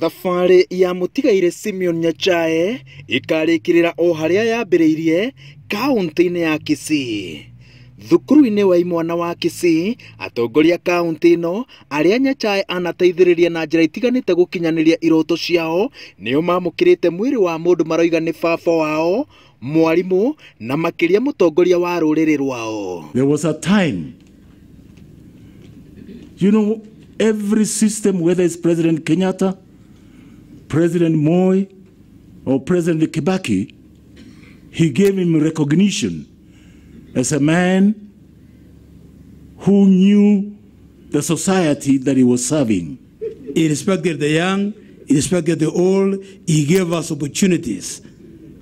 Thabarĩ ya mũtigairĩ Simeon Nyachae ĩkarĩkĩrĩra o harĩa yambĩrĩirie kaunti-inĩ ya Kisii. Thukuru-inĩ wa imwana wa Kisii, atongoria kaunti ĩno arĩa Nyachae anateithĩrĩria na njĩra itiganĩte gũkinyanĩria iroto ciao nĩo mamũkĩrĩte mwĩrĩ wa mũndũ maroiga nĩ baba wao, mwarimũ na makĩria mũtongoria wa rũrĩrĩ rwao. There was a time, you know, every system, whether it's President Kenyatta, President Moi, or President Kibaki, he gave him recognition as a man who knew the society that he was serving. He respected the young, he respected the old, he gave us opportunities.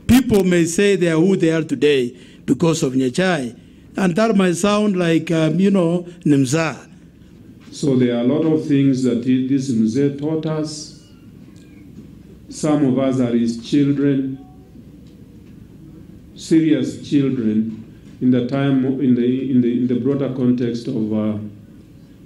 People may say they are who they are today because of Nyachae, and that might sound like, you know, Nimza. So there are a lot of things that this Mzee taught us. Some of us are his children, serious children, in the time, in the broader context of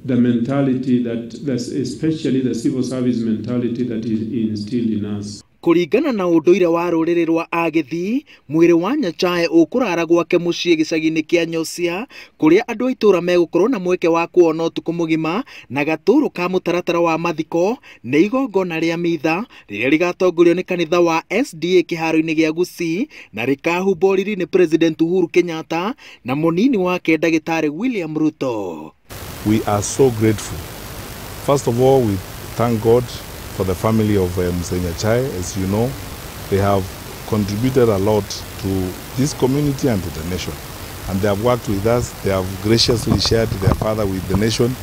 the mentality that's especially the civil service mentality that is instilled in us. Kũringana na ũndũire wa rũrĩrĩ rwa Agĩthii, mwĩrĩ wa Nyachae ũkũrara gwake mũciĩ gĩcagi-inĩ kĩa Nyosia, kũrĩa andũ a itũũra megũkorwo na mweke wa kuona ũtukũ mũgima na gatũrũ ka mũtaratara wa mathiko nĩ igongona rĩa mitha rĩrĩa rĩgatongorio nĩ kanitha wa SDA kĩharo-inĩ gĩa Gusii na rĩkahumbwo riri nĩ President Uhuru Kenyatta na mũnini wake Ndagĩtarĩ William Ruto. We are so grateful. First of all, we thank God for the family of Mzee Nyachae. As you know, they have contributed a lot to this community and to the nation. And they have worked with us, they have graciously shared their father with the nation.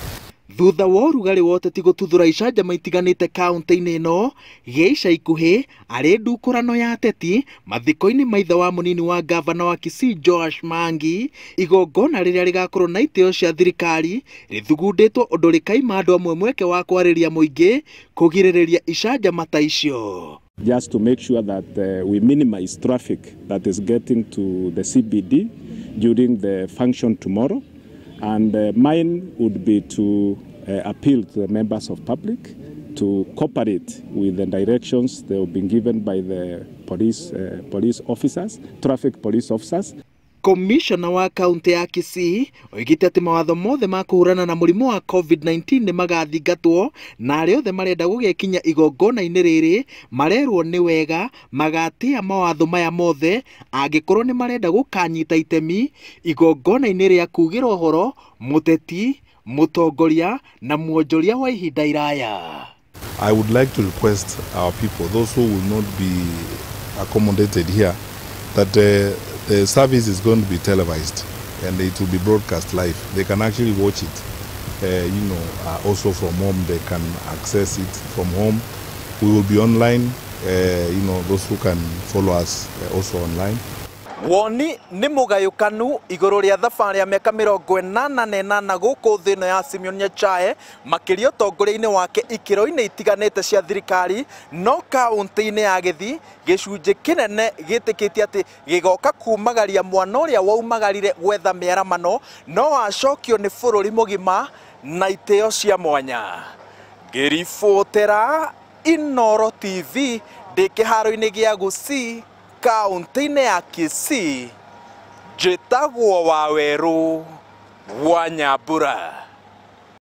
Thutha wa ũrugarĩ wa ũteti gũtuthũra icanjama itiganĩte kaunti-inĩ ĩno gĩa ica ikuhĩ arĩ ndukũrano ya ateti mathiko-inĩ ma ithe wa mũnini wa ngavana wa Kisii Joash Mangi, igongona rĩrĩa rĩgakorwo na itĩo cia thirikari rĩthugundĩtwo ũndũ rĩkaima andũ amwe mweke wa kwarĩria mũingĩ kũgirĩrĩria icanjama ta icio. Just to make sure that we minimize traffic that is getting to the CBD during the function tomorrow. And mine would be to appeal to the members of public to cooperate with the directions they have been given by the police officers, traffic police officers. Komishona wa kaunti ya Kisii oigĩte atĩ mawatho mothe ma kũhũrana na mũrimũ wa COVID-19 nĩ magathingatwo na arĩa othe marenda gũgekinya igongona-inĩ rĩrĩ marerwo nĩ wega magatĩa mawatho maya mothe angĩkorwo nĩ marenda gũkanyita itemi igongona-inĩ rĩa kugĩra ũhoro mũteti, mũtongoria na mwonjoria wa ihinda iraya. I would like to request our people, those who will not be accommodated here, that the service is going to be televised and it will be broadcast live. They can actually watch it, also from home. They can access it from home. We will be online, those who can follow us also online. Woni nĩ mũgayũkanu igũrũ rĩa thabarĩ ya mĩaka 88 gũkũ thĩ ĩno ya Simeon Nyachae makĩria ũtongoria-inĩ wake ikĩro-inĩ itiganĩte cia thirikari, no kaunti-inĩ ya Gĩthii gĩcunjĩ kĩnene gĩtĩkĩtie atĩ gĩgoka kumagaria mwana ũrĩa waumagarire gwetha mĩaramano no acokio nĩ bũrũri mũgima na itĩo cia mwanya. Ngĩribotera Inooro TV ndĩ kĩharo-inĩ gĩa Gusii kaunti-inĩ ya Kisii, njĩtagwo Wawerũ wa Nyambura.